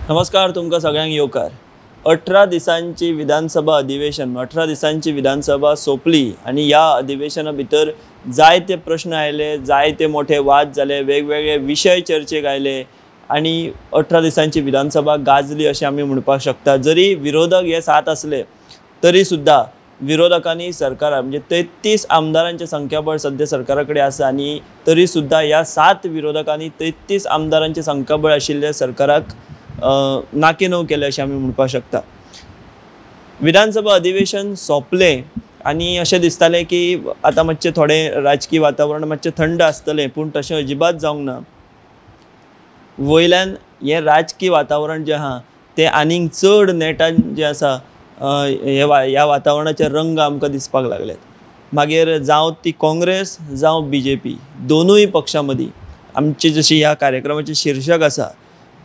नमस्कार, तुमकां सगळ्यांक येवकार। 18 दिसांची विधानसभा अधिवेशन, 18 दिसांची विधानसभा सोंपली आनी ह्या अधिवेशना भितर जायते प्रश्न आयले, जायते मोठे वाद जाले, वेगवेगळे विशय चर्चेक आयले आनी 18 दिसांची विधानसभा गाजली अशें आमी म्हणपाक शकता। जरी विरोधक हे 7 आसले तरी सुद्दां विरोधकांनी सरकारा म्हणजे 33 आमदारांचे संख्याबळ सध्या सरकारा कडेन आसा आनी तरी सुद्दां ह्या 7 विरोधकांनी 33 आमदारांचे संख्याबळ आशिल्ल्या सरकाराक नाकेनव केले अशें आमी म्हणपाक शकता। विधानसभा अधिवेशन सोंपलें आनी अशें दिसतालें की आतां मातशें थोडें राजकीय वातावरण मातशें थंड आसतलें, पूण तशें अजिबात जावंक ना। वयल्यान हें राजकीय वातावरण जें आहा तें आनीक चड नेटान जें आसा ह्या वातावरणाचे रंग आमकां दिसपाक लागल्यात। मागीर जावं ती काँग्रेस जावं बीजेपी, दोनूय पक्षां मदीं आमची जशी ह्या कार्यक्रमाचें शीर्षक आसा,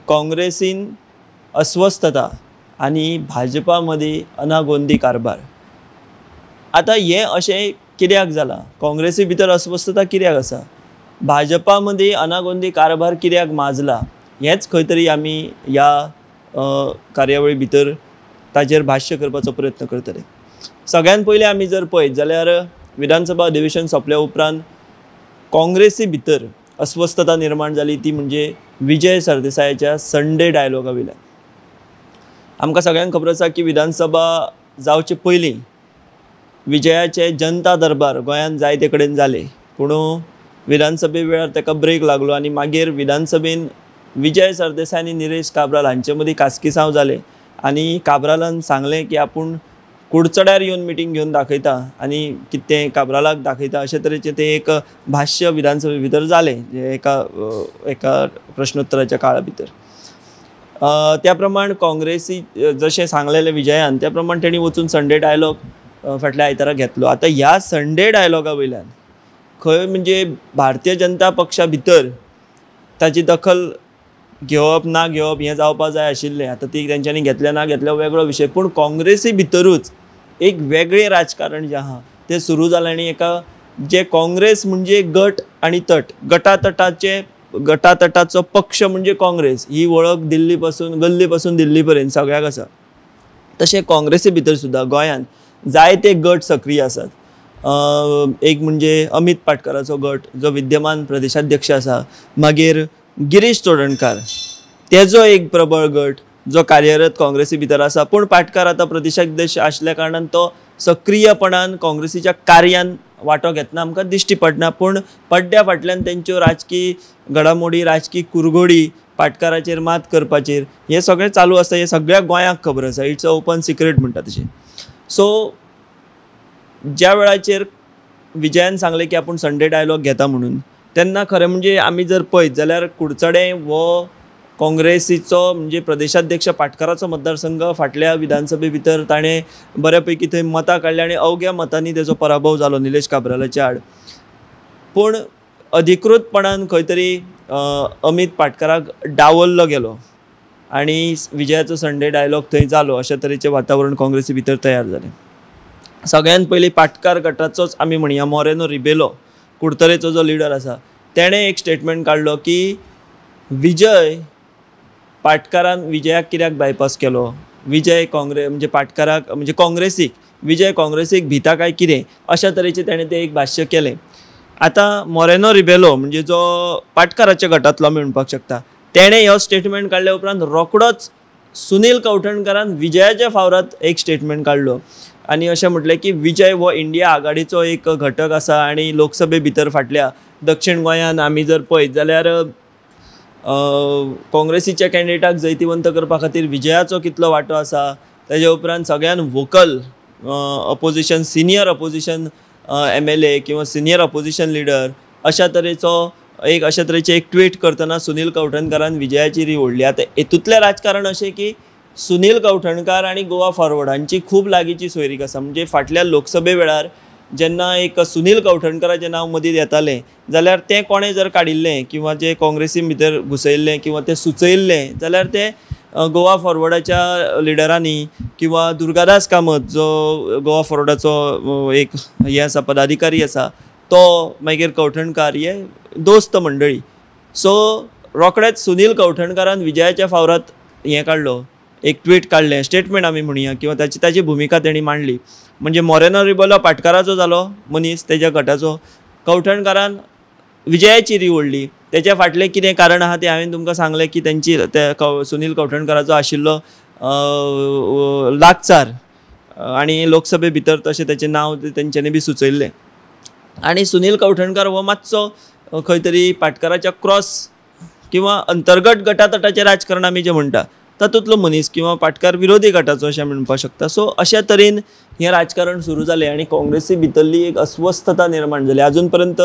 काँग्रेसीन अस्वस्थता आनी भाजपा मदीं अनागोंदी कारभार। आतां हें अशें कित्याक जालां? काँग्रेसी भितर अस्वस्थता कित्याक आसा, भाजपा मदीं अनागोंदी कारभार कित्याक माजला, हेंच खंय तरी आमी ह्या कार्यावळी भितर ताजेर भाश्य करपाचो प्रयत्न करतले। सगळ्यान पयलीं आमी जर पळयत जाल्यार विधानसभा अधिवेशन सोंपल्या उपरांत काँग्रेसी भितर अस्वस्थता निर्माण जाली ती म्हणजे विजय सरदेसायाच्या संडे डायलॉगा वयल्यान। आमकां सगळ्यांक खबर आसा की विधानसभा जावचे पयलीं विजयाचे जनता दरबार गोंयांत जायते कडेन जाले, पूण विधानसभे वेळार ताका ब्रेक लागलो आनी मागीर विधानसभेन विजय सरदेसाय आनी निलेश काब्राल हांचे मदीं कासकिसांव जालें आनी काब्रालान सांगलें की आपूण कुडचड्यार येवन मिटींग घेवन दाखयता आनी कितें काब्रालाक दाखयता, अशे तरेचें तें एक भाश्य विधानसभे भितर जालें एका एका प्रश्नोत्तराच्या काळा भितर। त्या प्रमाण काँग्रेसी जशें सांगलेलें विजयान त्या प्रमाण तेणी वचून संडे डायलॉग फाटल्या आयतारा घेतलो। आतां ह्या संडे डायलॉगा वयल्यान खंय म्हणजे भारतीय जनता पक्षा भितर ताची दखल घेवप ना घेवप हें जावपाक जाय आशिल्लें। आतां ती तेंच्यांनी घेतलें ना घेतलें वेगळो विशय, पूण काँग्रेसी भितरूच एक वेगळें राजकारण जें आहा तें सुरू जालें आनी एका जे काँग्रेस म्हणजे गट आनी तट, गटातटाचे गटातटाचो पक्ष म्हणजे काँग्रेस ही वळख दिल्ली पासून गल्ली पासून दिल्ली पर्यंत सगळ्याक आसा। तशें काँग्रेसी भितर सुद्दां गोंयांत जायते गट सक्रीय आसात। एक म्हणजे अमित पाटकराचो गट जो विद्यमान प्रदेशाध्यक्ष आसा, मागीर गिरीश चोडणकार तेजो एक प्रबळ गट जो कार्यरत काँग्रेसी भितर आसा, पूण पाटकार आतां प्रदेशाध्यक्ष आसल्या कारणान तो सक्रीयपणान काँग्रेसीच्या कार्यान वांटो घेतना आमकां दिश्टी पडना, पूण पड्ड्या फाटल्यान तेंच्यो राजकी घडामोडी, राजकी कुरघोडी, पाटकाराचेर मात करपाचेर हें सगळें चालू आसा। हें सगळ्या गोंयांक खबर आसा, it's a open secret म्हणटा तशें। सो ज्या वेळाचेर विजयान सांगलें की आपूण संडे डायलॉग घेता म्हणून, तेन्ना खरें म्हणजे आमी जर पळयत जाल्यार कुडचडें हो काँग्रेसीचो म्हणजे प्रदेशाध्यक्ष पाटकाराचो मतदारसंघ फाटल्या विधानसभे भितर ताणें बऱ्या पैकी थंय मतां काडलीं आनी अवघ्या मतांनी तेजो पराभव जालो निलेश काब्रालाच्या आड। पूण अधिकृतपणान खंय तरी अमित पाटकाराक डावल्लो गेलो आनी विजयाचो संडे डायलॉग थंय जालो, अशा तरेचें वातावरण काँग्रेसी भितर तयार जालें। सगळ्यान पयलीं पाटकार गटाचोच आमी म्हणया मोरेनो रिबेलो कुडतरेचो जो लिडर आसा तेणें एक स्टेटमेंट काडलो की विजय पाटकारान विजयाक कित्याक बायपास केलो, विजय काँग्रेस म्हणजे पाटकाराक म्हणजे काँग्रेसीक विजय काँग्रेसीक भिता काय कितें, अशा तरेचें तेणें तें एक भाश्य केलें। आतां मोरेनो रिबेलो म्हणजे जो पाटकाराच्या गटांतलो आमी म्हणपाक शकता तेणें हो स्टेटमेंट काडल्या उपरांत रोखडोच सुनील कवठणकारान विजयाच्या फावरात एक स्टेटमेंट काडलो आनी अशें म्हटलें की विजय हो इंडिया आघाडीचो एक घटक आसा आनी लोकसभे भितर फाटल्या दक्षिण गोंयांत आमी जर पळयत जाल्यार काँग्रेसीच्या कॅन्डिडेटाक जैतिवंत करपा खातीर विजयाचो कितलो वांटो आसा। तेजे उपरांत सगळ्यान vocal opposition, senior opposition MLA किंवा सिनियर अपोजिशन लिडर अशा तरेचो एक अशा तरेचें एक ट्वीट करतना सुनील कवठणकारान विजयाची री ओडली। आतां हेतूंतलें राजकारण अशें की सुनील कवठणकार आनी गोवा फॉरवर्ड हांची खूब लागींची सोयरीक आसा। म्हणजे फाटल्या लोकसभे वेळार जेन्ना एक सुनील कवठणकाराचें नांव मदीं येतालें जाल्यार तें कोणें जर काडिल्लें किंवा जें काँग्रेसी भितर घुसयल्लें किंवा तें सुचयल्लें जाल्यार तें गोवा फॉरवर्डाच्या लिडरांनी किंवा दुर्गादास कामत जो गोवा फॉरवर्डाचो एक हें आसा पदाधिकारी आसा तो, मागीर कवठणकार हे दोस्त मंडळी। सो रोखडेच सुनील कवठणकारान विजयाच्या फावरात हें काडलो, एक ट्वीट काडलें, स्टेटमेंट आमी म्हणया किंवा ताची ताची भुमिका तेणी मांडली. म्हणजे मोरेनो रिबेलो पाटकाराचो जालो मनीस, तेज्या गटाचो, कवठणकारान विजयाची री ओडली. तेच्या फाटलें कितें कारण आहा तें हांवें तुमकां सांगलें की तेंची ते सुनील कवठणकाराचो आशिल्लो लागसार आनी लोकसभे भितर तशें तेचें नांव तेंच्यांनी बी सुचयल्लें. आनी सुनील कवठणकार हो मातसो खंय तरी पाटकाराच्या क्रॉस किंवा अंतर्गत गटातटाचें राजकारण आमी जें म्हणटा तातूंतलो मनीस किंवा पाटकार विरोधी गटाचो अशें म्हणपाक शकता. सो अशा तरेन हें राजकारण सुरू जालें आनी काँग्रेसी भितरली एक अस्वस्थता निर्माण जाली. आजून पर्यंत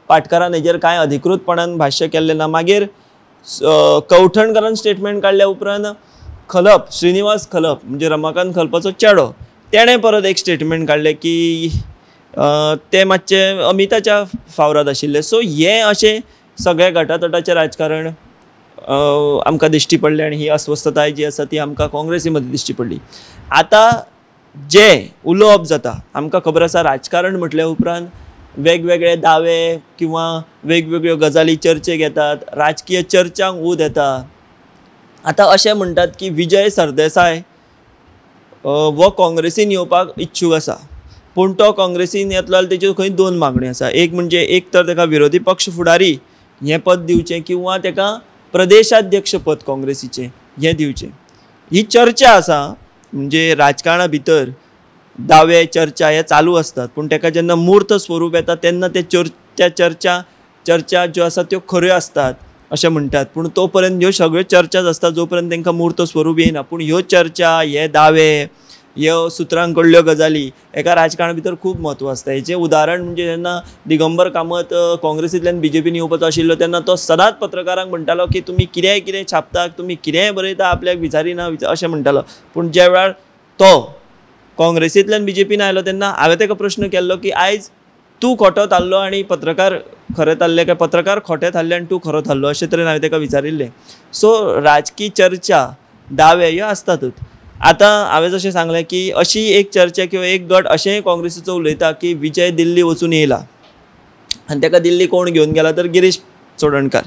पाटकारान हेजेर कांय अधिकृतपणान भाश्य केल्लें ना. मागीर कवठणकारान स्टेटमेंट काडल्या उपरांत खलप, श्रीनिवास खलप म्हणजे रमाकांत खलपाचो चेडो, तेणें परत एक स्टेटमेंट काडलें की ते मातशे अमिताच्या फावराद आशिल्ले. सो हें अशें सगळें गटातटाचें राजकारण आमकां दिश्टी पडलें आनी ही अस्वस्थताय जी आसा ती आमकां काँग्रेसी मदीं दिश्टी पडली. आतां जें उलोवप जाता आमकां खबर आसा, राजकारण म्हटल्या उपरांत वेगवेगळे दावे किंवा वेगवेगळ्यो गजाली चर्चेक येतात, राजकीय चर्चांक ऊद येता. आतां अशें म्हणटात की विजय सरदेसाय हो काँग्रेसीन येवपाक इच्छूक आसा, पूण तो काँग्रेसीन येतलो जाल्यार तेच्यो खंय दोन मागण्यो आसा. एक म्हणजे एक तर ताका विरोधी पक्ष फुडारी हें पद दिवचें किंवा ताका प्रदेशाध्यक्ष पद काँग्रेसीचें हें दिवचें. ही चर्चा आसा, म्हणजे राजकारणा भितर दावे चर्चा हे चालू आसतात, पूण ताका जेन्ना मूर्त स्वरूप येता तेन्ना ते त्या चर्चा चर्चा ज्यो आसा त्यो खऱ्यो आसतात अशें म्हणटात, पूण तो पर्यंत ह्यो सगळ्यो चर्चाच आसतात जो पर्यंत तांकां मूर्त स्वरूप येयना. पूण ह्यो चर्चा, हे दावे, ह्यो सुत्रां कडल्यो गजाली एका राजकारणा भितर खूब म्हत्व आसता. हेचें उदाहरण म्हणजे जेन्ना दिगंबर कामत काँग्रेसींतल्यान बीजेपीन येवपाचो आशिल्लो तेन्ना तो सदांच पत्रकारांक म्हणटालो की तुमी कितेंय कितें छापता, तुमी कितेंय बरयता, आपल्याक विचारिना अशें म्हणटालो. पूण ज्या वेळार तो काँग्रेसींतल्यान बीजेपीन आयलो तेन्ना हांवें ताका प्रश्न केल्लो की आयज तूं खोटो थारलो आनी पत्रकार खरे थारले काय पत्रकार खोटे थारले आनी तूं खरो थारलो, अशे तरेन हांवें ताका विचारिल्लें. सो राजकी चर्चा, दावे ह्यो आसतातूच. आतां हांवें जशें सांगलें की अशी एक चर्चा किंवा एक गट अशेंय काँग्रेसीचो उलयता की विजय दिल्ली वचून येयला आनी ताका दिल्ली कोण घेवन गेला तर गिरीश चोडणकार.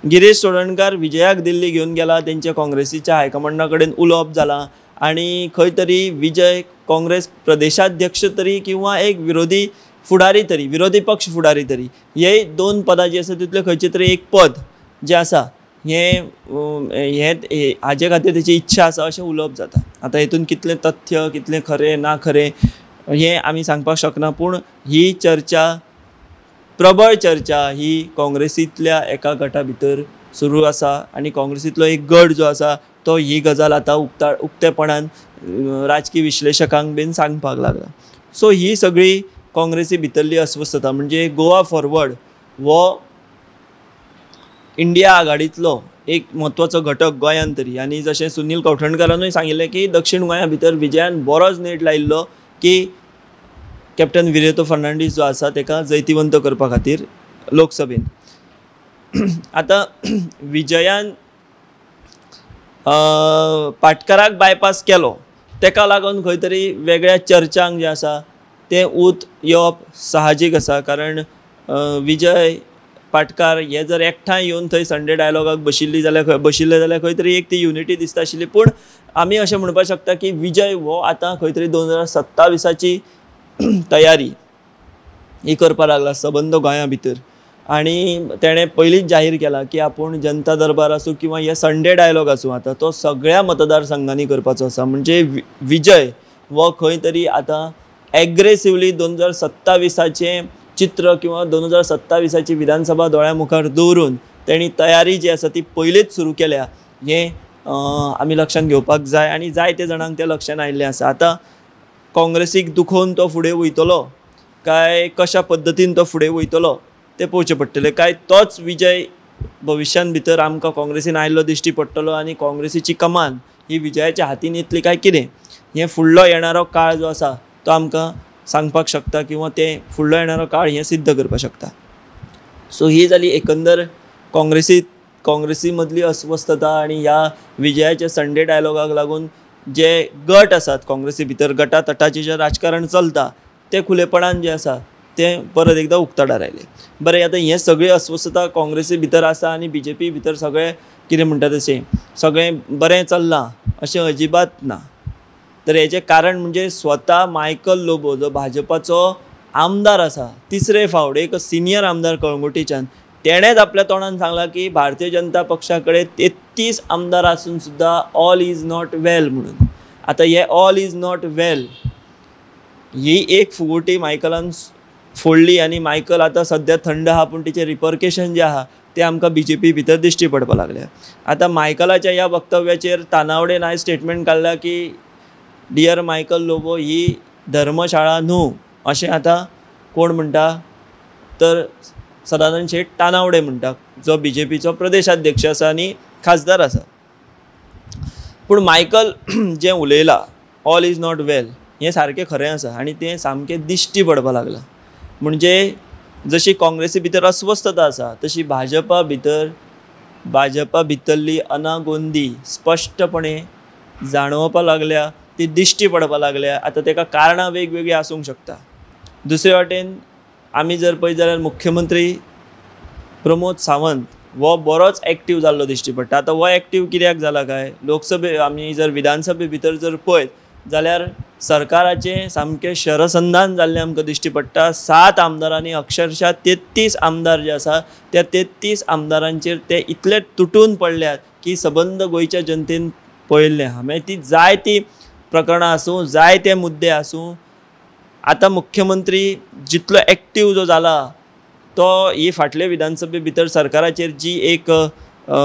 गिरीश चोडणकार विजयाक दिल्ली घेवन गेला, तेंच्या काँग्रेसीच्या हायकमांडा कडेन उलोवप जालां आनी खंय तरी विजय काँग्रेस प्रदेशाध्यक्ष तरी किंवा एक विरोधी फुडारी तरी, विरोधी पक्ष फुडारी तरी, हे दोन पदां जी आसा तितलें खंयचें तरी एक पद जें आसा हें हें हाजे खातीर तेची इच्छा आसा अशें उलोवप जाता. आतां हितून कितलें तथ्य, कितलें खरें ना खरें हें आमी सांगपाक शकना, पूण ही चर्चा, प्रबळ चर्चा ही काँग्रेसींतल्या एका गटा भितर सुरू आसा आनी काँग्रेसींतलो एक गट जो आसा तो ही गजाल आतां उक्तेपणान राजकी विश्लेशकांक बीन सांगपाक लागला. सो ही सगळी काँग्रेसी भितरली अस्वस्थता म्हणजे गोवा फॉरवर्ड हो इंडिया आघाडींतलो एक म्हत्वाचो घटक गोंयांत तरी, आनी जशें सुनील कवठणकारानूय सांगिल्लें की दक्षिण गोंया भितर विजयान बरोच नेट लायिल्लो की कॅप्टन विरेतो फर्नांडीस जो आसा ताका जैतिवंत करपा खातीर लोकसभेन. आतां विजयान पाटकाराक बायपास केलो ताका लागून खंय तरी वेगळ्या चर्चांक जें आसा तें ऊत येवप साहजीक आसा, कारण विजय पाटकार हे जर एकठांय येवन थंय संडे डायलॉगाक बशिल्ली जाल्यार बशिल्ले जाल्यार खंय तरी एक ती युनिटी दिसता आशिल्ली. पूण आमी अशें म्हणपाक शकता की विजय हो आतां खंय तरी 2027 तयारी ही करपाक लागला सबंद गोंया भितर, आनी तेणें पयलींच जाहीर केलां की आपूण जनता दरबार आसूं किंवा हे संडे डायलॉग आसूं आतां तो सगळ्या मतदारसंघांनी करपाचो आसा. म्हणजे विजय हो खंय तरी आतां एग्रेसिवली 2027 चित्र किंवा 2027 विधानसभा दोळ्या मुखार दवरून तेणी तयारी जी आसा ती पयलींच सुरू केल्या हें आमी लक्षांत घेवपाक जाय आनी जायते जाणांक तें लक्षांत आयिल्लें आसा. आतां काँग्रेसीक दुखोवन तो फुडें वयतलो काय कशा पद्दतीन तो फुडें वयतलो तें पळोवचें पडटलें, काय तोच विजय भविश्यांत भितर आमकां काँग्रेसीन आयिल्लो दिश्टी पडटलो आनी काँग्रेसीची कमान ही विजयाच्या हातीन येतली काय कितें हें फुडलो येणारो काळ जो आसा तो आमकां सांगपाक शकता किंवा तें फुडलो येणारो काळ हें सिद्ध करपाक शकता. सो ही जाली एकंदर काँग्रेसी मदली अस्वस्थता आनी ह्या विजयाच्या संडे डायलॉगाक लागून जे गट आसात काँग्रेसी भितर गटा तटाचें जें राजकारण चलता तें खुलेपणान जें आसा तें परत एकदां उक्ताडार आयलें. बरें, आतां हें सगळें अस्वस्थता काँग्रेसी भितर आसा आनी बीजेपी भितर सगळे कितें म्हणटा तशें सगळें बरें चल्लां अशें अजिबात ना. तर हेजें कारण म्हणजे स्वता मायकल लोबो जो भाजपाचो आमदार आसा, तिसरे फावट एक सिनियर आमदार कळंगुटेच्यान, तेणेंच आपल्या तोंडान सांगलां की भारतीय जनता पक्षा कडेन 33 आमदार आसून सुद्दां ऑल is not वेल म्हणून. आतां हे ऑल is not वेल ही एक फुगोटी मायकलान फोडली आनी मायकल आतां सद्या थंड आहा, पूण तिचें रिपर्केशन जें आहा तें आमकां बीजेपी भितर दिश्टी पडपाक लागल्या. आतां मायकलाच्या ह्या वक्तव्याचेर तानावडेन आयज स्टेटमेंट काडलां की डियर मायकल लोबो ही धर्मशाळा न्हू, अशें आतां कोण म्हणटा तर सदानंद शेट तानावडे म्हणटा, जो बीजेपीचो प्रदेशाध्यक्ष आसा आनी खासदार आसा. पूण मायकल जें उलयलां ऑल is not वेल हें सारकें खरें आसा आनी तें सामकें दिश्टी पडपाक लागलां. म्हणजे जशी काँग्रेसी भितर अस्वस्थता आसा तशी भाजपा भितर भाजपा भितरली अनागोंदी स्पश्टपणे जाणवपाक लागल्या, ती दिश्टी पडपाक लागल्या. आतां ताका कारणां वेगवेगळीं आसूंक शकता. दुसरे वाटेन आमी जर पळयत जाल्यार मुख्यमंत्री प्रमोद सावंत हो बरोच एक्टीव जाल्लो दिश्टी पडटा. आतां हो एक्टीव कित्याक जाला काय, लोकसभे आमी जर विधानसभे भितर जर पळयत जाल्यार सरकाराचें सामकें शरसंधान जाल्लें आमकां दिश्टी पडटा. 7 आमदारांनी अक्षरशः 33 आमदार जे आसा त्या 33 आमदारांचेर ते इतले तुटून पडल्यात की सबंद गोंयच्या जनतेन पळयल्लें आहा. मागीर ती जायतीं प्रकरणां आसूं, जायते मुद्दे आसूं, आतां मुख्यमंत्री जितलो एक्टीव जो जाला तो ही फाटले विधानसभे भितर सरकाराचेर जी एक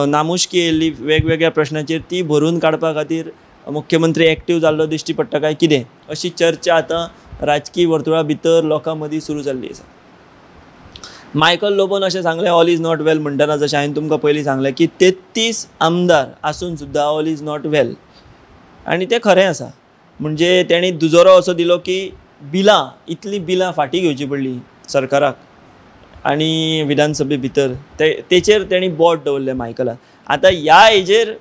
नामुष्की येयल्ली वेगवेगळ्या प्रश्नाचेर ती भरून काडपा खातीर मुख्यमंत्री एक्टीव जाल्लो दिश्टी पडटा काय कितें, अशी चर्चा आतां राजकीय वर्तुळा भितर लोकां मदीं सुरू जाल्ली आसा. मायकल लोबोन अशें सांगलें ऑल is not वेल म्हणटना, जशें हांवें तुमकां पयलीं सांगलें की 33 आमदार आसून सुद्दां ऑल is not वेल, आनी तें खरें आसा. म्हणजे तेणी दुजोरो असो दिलो की बिलां, इतलीं बिलां फाटीं घेवची पडली सरकाराक आनी विधानसभे भितर तेचेर तेणी बोट दवरलें मायकलान. आतां ह्या हेजेर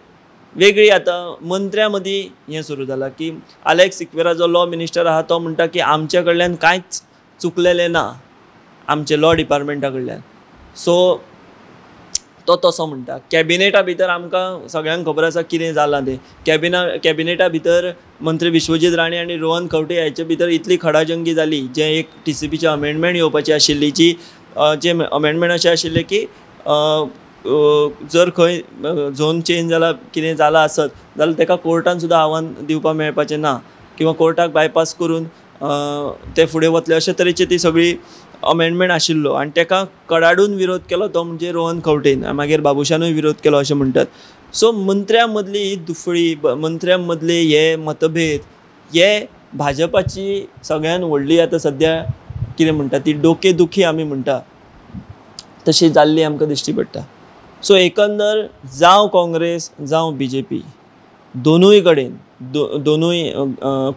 वेगळी आतां मंत्र्यां मदीं हें सुरू जालां की आलेक्स सिक्वेरा जो लॉ मिनिस्टर आहा तो म्हणटा की आमच्या कडल्यान कांयच चुकलेलें ना, आमचे लॉ डिपार्टमेंटा कडल्यान. सो तो तसो म्हणटा. कॅबिनेटा भितर आमकां सगळ्यांक खबर आसा कितें जालां तें. कॅबिनेटा भितर मंत्री विश्वजीत राणे आनी रोहन खंवटे हाचे भितर इतली खडाजंगी जाली, जें एक टीसीपीचें अमेंडमेंट येवपाची आशिल्ली, जी जें अमेंडमेंट अशें आशिल्लें की जर खंय झोन चेंज जाला कितें जालां आसत जाल्यार ताका कोर्टान सुद्दां आव्हान दिवपाक मेळपाचें ना किंवा कोर्टाक बायपास करून ते फुडें वतले, अशे तरेची ती सगळी अमेंडमेंट आशिल्लो आनी ताका कडाडून विरोध केलो तो म्हणजे रोहन खंवटेन, मागीर बाबुशानूय विरोध केलो अशें म्हणटात. सो मंत्र्यां मदली ही दुफळी, मंत्र्यां मदले हे मतभेद हे भाजपाची सगळ्यान व्हडली आतां सद्या कितें म्हणटा ती डोकेदुखी आमी म्हणटा तशी जाल्ली आमकां दिश्टी पडटा. सो एकंदर जावं काँग्रेस जावं बीजेपी दोनूय कडेन दोनूय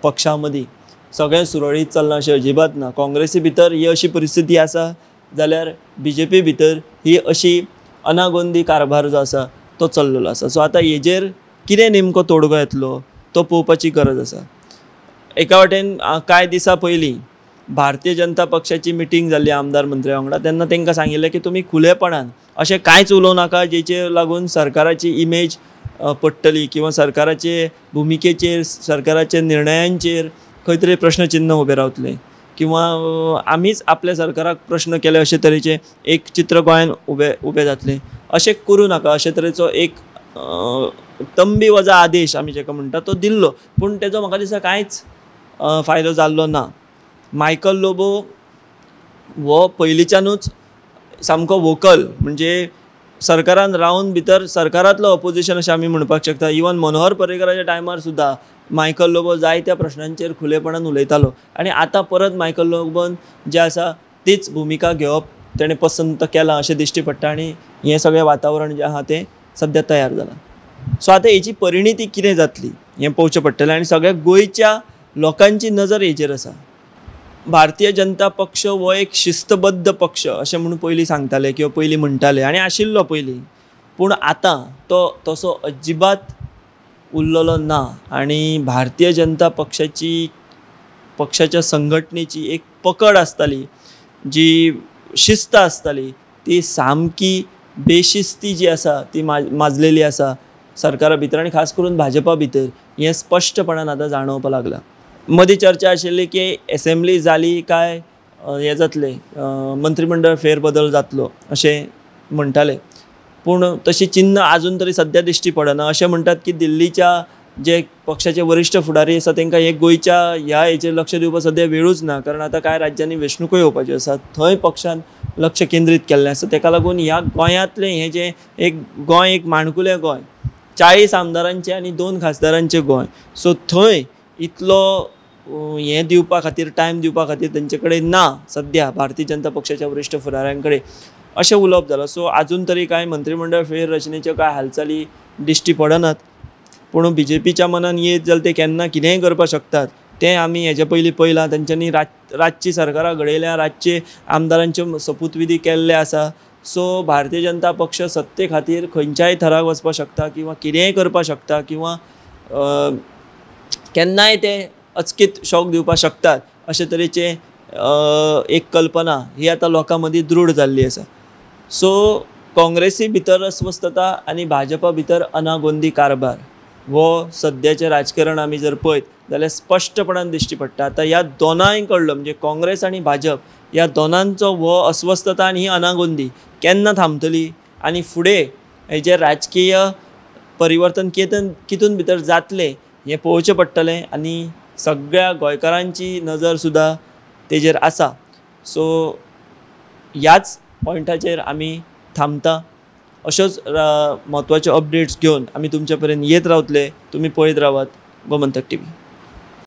पक्षां मदीं सगळें सुरळीत चल्लां अशें अजिबात ना. काँग्रेसी भितर ही अशी परिस्थिती आसा जाल्यार बीजेपी भितर ही अशी अनागोंदी कारभार जो आसा तो चल्लेलो आसा. सो आतां हेजेर कितें नेमको तोडगो येतलो तो पळोवपाची गरज आसा. एका वाटेन कांय दिसां पयलीं भारतीय जनता पक्षाची मिटींग जाल्ली आमदार मंत्र्या वांगडा, तेन्ना तांकां सांगिल्लें की तुमी खुलेपणान अशें कांयच उलोवं नाका जेचेर लागून सरकाराची इमेज पडटली किंवा सरकाराचे भुमिकेचेर, सरकाराच्या निर्णयांचेर खंय तरी प्रश्नचिन्ह उबें रावतलें किंवा आमीच आपल्या सरकाराक प्रश्न केले अशे तरेचें एक चित्र गोंयान उबें जातलें, अशें करूं नाका अशे तरेचो एक तंबी वजा आदेश आमी जेका म्हणटा तो दिल्लो, पूण तेजो म्हाका दिसता कांयच फायदो जाल्लो ना. मायकल लोबो हो पयलींच्यानूच सामको वोकल, म्हणजे सरकारान रावन भितर सरकारांतलो ऑपोजिशन अशें आमी म्हणपाक शकता. इवन मनोहर पर्रीकराच्या टायमार सुद्दां मायकल लोबो जायत्या प्रश्नांचेर खुलेपणान उलयतालो आनी आतां परत मायकल लोबोन जें आसा तीच भुमिका घेवप तेणें पसंत केलां अशें दिश्टी पडटा आनी हें सगळें वातावरण जें आहा तें सद्या तयार जालां. सो आतां हेची परिणिती कितें जातली हें पळोवचें पडटलें आनी सगळ्या गोंयच्या लोकांची नजर हेचेर आसा. भारतीय जनता पक्ष हो एक शिस्तबद्ध पक्ष अशें म्हणून पयलीं सांगताले किंवा पयलीं म्हणटाले आनी आशिल्लो पयलीं, पूण आतां तो तसो अजिबात उरलेलो ना आनी भारतीय जनता पक्षाच्या संघटनेची एक पकड आसताली, जी शिस्त आसताली ती सामकी बेशिस्ती जी आसा ती माजलेली आसा सरकारा भितर आनी खास करून भाजपा भितर, हें स्पश्टपणान आतां जाणवपाक लागलां. मदीं चर्चा आशिल्ली की एसेंब्ली जाली काय हें जातलें, मंत्रीमंडळ फेरबदल जातलो अशें म्हणटाले, पूण तशी चिन्ह आजून तरी सद्या दिश्टी पडना. अशें म्हणटात की दिल्लीच्या जे पक्षाचे वरिश्ठ फुडारी आसा तांकां हे गोंयच्या ह्या हेचेर लक्ष दिवपाक सद्या वेळूच ना, कारण आतां कांय राज्यांनी वेंचणुको येवपाच्यो आसात, थंय पक्षान लक्ष केंद्रीत केल्लें आसा. ताका लागून ह्या गोंयांतलें हें जें एक गोंय, एक माणकुलें गोंय, 40 आमदारांचें आनी 2 खासदारांचें गोंय, सो थंय इतलो हें दिवपा खातीर, टायम दिवपा खातीर तेंचे कडेन ना सद्या भारतीय जनता पक्षाच्या वरिश्ठ फुडाऱ्यां कडेन, अशें उलोवप जालां. सो आजून तरी कांय मंत्रीमंडळ फेररचनेच्यो कांय हालचाली दिश्टी पडनात, पूण बीजेपीच्या मनान येत जाल्यार ते केन्ना कितेंय करपाक शकतात, तें आमी हेजे पयलीं पळयलां. तेंच्यांनी रातची सरकारां घडयल्या, रातचे आमदारांच्यो सपूतविधी केल्ले आसा. सो भारतीय जनता पक्ष सत्ते खातीर खंयच्याय थराक वचपाक शकता किंवा कितेंय करपाक शकता किंवा केन्नाय ते अचकीत शॉक दिवपाक शकतात, अशे तरेचे एक कल्पना ही आतां लोकां मदीं दृढ जाल्ली आसा. सो काँग्रेसी भितर अस्वस्थता आनी भाजपा भितर अनागोंदी कारभार हो सद्याचें राजकारण आमी जर पळयत जाल्यार स्पश्टपणान दिश्टी पडटा. आतां ह्या दोनांय कडलो म्हणजे काँग्रेस आनी भाजप ह्या दोनांचो हो अस्वस्थता आनी ही अनागोंदी केन्ना थांबतली आनी फुडें हेजें राजकीय परिवर्तन कितून भितर जातलें हें पळोवचें पडटलें आनी सगळ्या गोंयकारांची नजर सुद्दां तेजेर आसा. सो ह्याच पॉयंटाचेर आमी थांबता. अश्योच म्हत्वाच्यो अपडेट्स घेवन आमी तुमच्या पर्यंत येत रावतले. तुमी पळयत रावात गोमंतक टीव्ही.